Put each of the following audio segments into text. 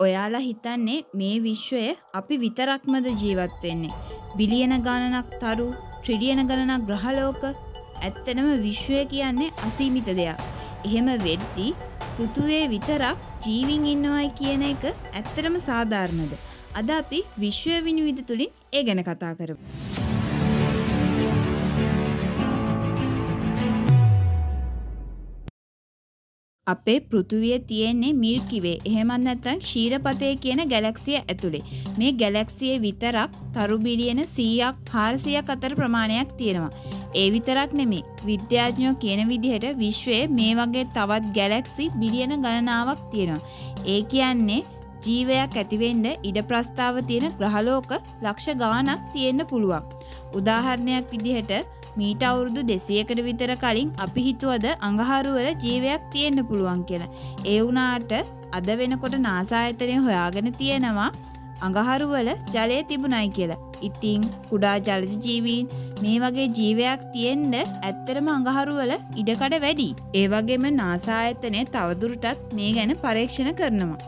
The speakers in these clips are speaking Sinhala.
ඔයාලා හිතන්නේ මේ විශ්වය අපි විතරක්මද ජීවත් වෙන්නේ? බිලියන ගණනක් තරු, ට්‍රිලියන ගණනක් ග්‍රහලෝක. ඇත්තටම විශ්වය කියන්නේ අසීමිත දෙයක්. එහෙම වෙද්දී පෘථුවියේ විතරක් ජීවීන් ඉන්නවයි කියන එක ඇත්තටම සාධාරණද? අද අපි විශ්වය විනිවිද තුලින් ඒ ගැන කතා කරමු. අපේ පෘථුවිය තියෙන්නේ මිල්කි වේ එහෙමත් නැත්නම් ක්ෂීරපතය කියන ගැලැක්සිය ඇතුලේ. මේ ගැලැක්සියේ විතරක් තරු බිලියන 100ක් 400ක් අතර ප්‍රමාණයක් තියෙනවා. ඒ විතරක් නෙමෙයි, විද්‍යාඥයෝ කියන විදිහට විශ්වයේ මේ වගේ තවත් ගැලැක්සි බිලියන ගණනාවක් තියෙනවා. ඒ කියන්නේ ජීවයක් ඇතිවෙන්න ඉඩ ප්‍රස්තාව තියෙන ග්‍රහලෝක ලක්ෂ ගාණක් තියෙන්න පුළුවන්. උදාහරණයක් විදිහට මීට අවුරුදු 200කට විතර කලින් අපි හිතුවද අඟහරු වල ජීවයක් තියෙන්න පුළුවන් කියලා. ඒ වුණාට අද වෙනකොට නාසා ආයතනය හොයාගෙන තියෙනවා අඟහරු වල ජලය තිබුණයි කියලා. ඉතින් කුඩා ජලජ ජීවීන් මේ වගේ ජීවයක් තියෙන්න ඇත්තටම අඟහරු වල ඉඩකඩ වැඩි. ඒ වගේම නාසා ආයතනය තවදුරටත් මේ ගැන පරීක්ෂණ කරනවා.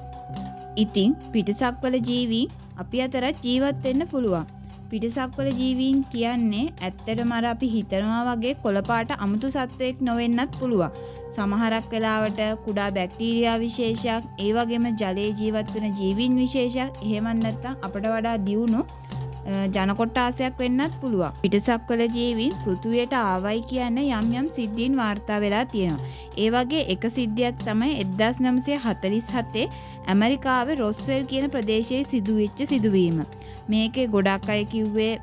ඉතින් පිටසක්වල ජීවීන් අපි අතරත් ජීවත් වෙන්න පුළුවන්. පිටසක්වල ජීවීන් කියන්නේ ඇත්තටම අර අපි හිතනවා වගේ කොළපාට අමුතු සත්වයෙක් නොවෙන්නත් පුළුවන්. සමහරක් වෙලාවට කුඩා බැක්ටීරියා විශේෂයක්, ඒ වගේම ජලයේ ජීවත් වෙන ජීවීන් විශේෂයක්, එහෙමත් නැත්නම් අපට වඩා දියුණු ජනකොට්ටාසයක් වෙන්නත් පුළුවන්. පිටසක්වල ජීවීන් පෘථුවියට ආවයි කියන යම් යම් සිද්ධීන් වාර්තා වෙලා තියෙනවා. ඒ වගේ එක සිද්ධියක් තමයි 1947 ඇමරිකාවේ රොස්වෙල් කියන ප්‍රදේශයේ සිදුවෙච්ච සිදුවීම. මේකේ ගොඩක් අය කිව්වේ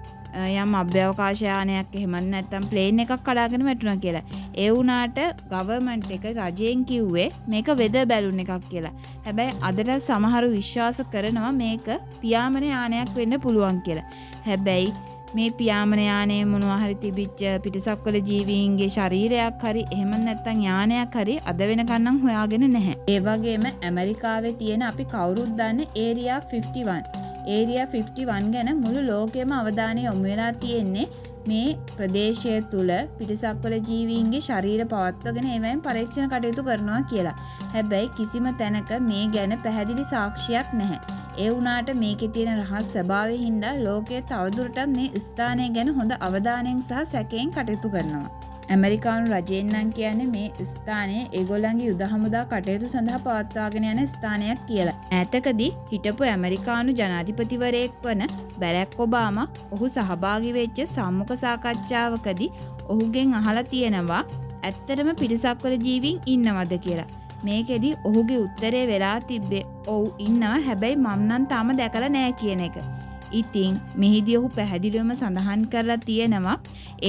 යම් අභ්‍යවකාශ යානයක් එහෙමත් නැත්නම් ප්ලේන් එකක් කඩාගෙන වැටුණා කියලා. ඒ වුණාට ගවර්න්මන්ට් එක රජයෙන් කිව්වේ මේක වෙදර් බැලුන් එකක් කියලා. හැබැයි අදට සමහරු විශ්වාස කරනවා මේක පියාඹන යානයක් වෙන්න පුළුවන් කියලා. හැබැයි මේ පියාඹන යානයේ මොනවා හරි තිබිච්ච පිටසක්වල ජීවීන්ගේ ශරීරයක් හරි එහෙම නැත්නම් යානයක් හරි අද වෙනකන් නම් හොයාගෙන නැහැ. ඒ වගේම ඇමරිකාවේ තියෙන අපි කවුරුත් දන්න ඒරියා 51. ඒරියා 51 ගැන මුළු ලෝකෙම අවධානය යොමු වෙලා තියෙන්නේ මේ ප්‍රදේශය තුල පිටසක්වල ජීවීන්ගේ ශරීර පවත්වගෙන ඒවයින් පරීක්ෂණ කටයුතු කරනවා කියලා. හැබැයි කිසිම තැනක මේ ගැන පැහැදිලි සාක්ෂියක් නැහැ. ඒ වුණාට මේකේ තියෙන රහස් ස්වභාවය හින්දා ලෝකය තවදුරටත් මේ ස්ථානය ගැන හොඳ අවධානයෙන් සහ සැකයෙන් කටයුතු කරනවා. ඇමරිකානු රජයෙන් නම් කියන්නේ මේ ස්ථානය ඒගොල්ලන්ගේ යුද හමුදා කටයුතු සඳහා පවත්වාගෙන යන ස්ථානයක් කියලා. ඈතකදී හිටපු ඇමරිකානු ජනාධිපතිවරයෙක් වන බැරැක් ඔබාමා ඔහු සහභාගී වෙච්ච සම්මුඛ සාකච්ඡාවකදී ඔහුගෙන් අහලා තියෙනවා ඇත්තටම පිටසක්වල ජීවීන් ඉන්නවද කියලා. මේකෙදි ඔහුගේ උත්තරේ වෙලා තිබ්බේ ඔව් ඉන්නවා, හැබැයි මම් නම් තාම දැකලා නෑ කියන එක. ඉතින් මෙහිදී ඔහු පැහැදිලිවම සඳහන් කරලා තියෙනවා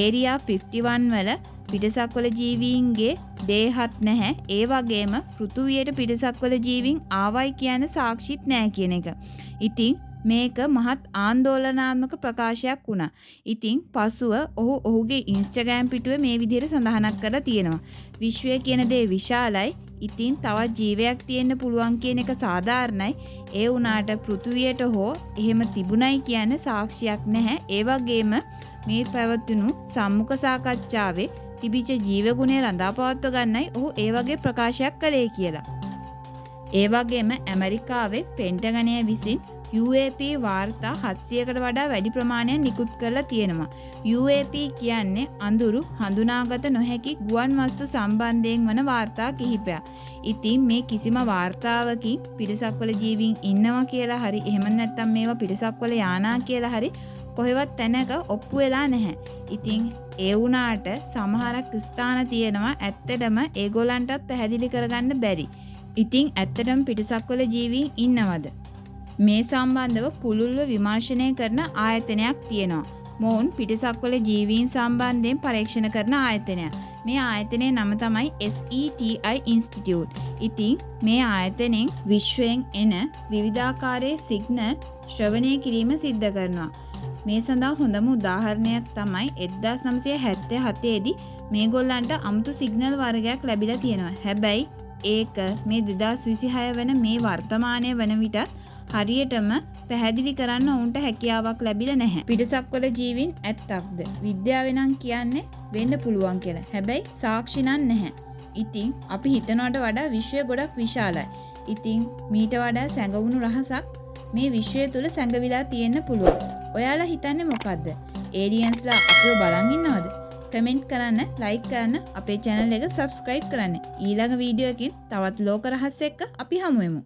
ඒරියා 51 වල පිටසක්වල ජීවීන්ගේ දේහත් නැහැ, ඒ වගේම පෘථුවියට පිටසක්වල ජීවීන් ආවයි කියන සාක්ෂිත් නෑ කියන එක. ඉතින් මේක මහත් ආందోලනාත්මක ප්‍රකාශයක් වුණා. ඉතින් පසුව ඔහු ඔහුගේ ඉන්ස්ටාග්‍රෑම් පිටුවේ මේ විදිහට සඳහනක් කරලා තියෙනවා. විශ්වය කියන දේ විශාලයි. ඉතින් තවත් ජීවයක් තියෙන්න පුළුවන් කියන එක සාධාරණයි. ඒ වුණාට පෘථුවියට හෝ එහෙම තිබුණයි කියන සාක්ෂියක් නැහැ. ඒ වගේම මේ පැවතුණු සම්මුඛ සාකච්ඡාවේ තිබිච්ච ජීවගුණය රඳා පවත්ව ගන්නයි ඔහු ඒ වගේ ප්‍රකාශයක් කළේ කියලා. ඒ වගේම ඇමරිකාවේ පෙන්ටගනය විසින් UAP වාර්තා 700කට වඩා වැඩි ප්‍රමාණයක් නිකුත් කරලා තියෙනවා. UAP කියන්නේ අඳුරු හඳුනාගත නොහැකි ගුවන් වස්තු සම්බන්ධයෙන් වන වාර්තා කිහිපයක්. ඉතින් මේ කිසිම වාර්තාවකින් පිටසක්වල ජීවීන් ඉන්නවා කියලා හරි එහෙම නැත්නම් මේවා පිටසක්වල යානා කියලා හරි කොහෙවත් තැනක ඔප්පු වෙලා නැහැ. ඉතින් ඒ වුණාට සමහරක් ස්ථාන තියෙනවා ඇත්තටම ඒගොල්ලන්ටත් පැහැදිලි කරගන්න බැරි. ඉතින් ඇත්තටම පිටසක්වල ජීවීන් ඉන්නවද? මේ සම්බන්ධව පුළුල්ව විමර්ශනය කරන ආයතනයක් තියෙනවා. මොවුන් පිටසක්වල ජීවීන් සම්බන්ධයෙන් පරීක්ෂණ කරන ආයතනයක්. මේ ආයතනයේ නම තමයි SETI Institute. ඉතින් මේ ආයතනයෙන් විශ්වයෙන් එන විවිධාකාරයේ සිග්නල් ශ්‍රවණය කිරීම සිද්ධ කරනවා. මේ සඳහා හොඳම උදාහරණයක් තමයි 1977 දී මේගොල්ලන්ට අමුතු සිග්නල් වර්ගයක් ලැබිලා තියෙනවා. හැබැයි ඒක මේ 2026 වන මේ වර්තමානය වන විටත් හරියටම පැහැදිලි කරන්න ඔවුන්ට හැකියාවක් ලැබිලා නැහැ. පිටසක්වල ජීවීන් ඇත්තක්ද? විද්‍යාවේ නම් කියන්නේ වෙන්න පුළුවන් කියලා. හැබැයි සාක්ෂි නම් නැහැ. ඉතින් අපි හිතනවට වඩා විශ්වය ගොඩක් විශාලයි. ඉතින් මීට වඩා සැඟවුණු රහසක් මේ විශ්වය තුල සැඟවිලා තියෙන්න පුළුවන්. ඔයාලා හිතන්නේ මොකද්ද? ඒලියන්ස්ලා අපිව බලන් ඉන්නවද? කමෙන්ට් කරන්න, ලයික් කරන්න, අපේ චැනල් එක සබ්ස්ක්‍රයිබ් කරන්න. ඊළඟ වීඩියෝ එකකින් තවත් ලෝක රහස් එක්ක අපි හමු වෙමු.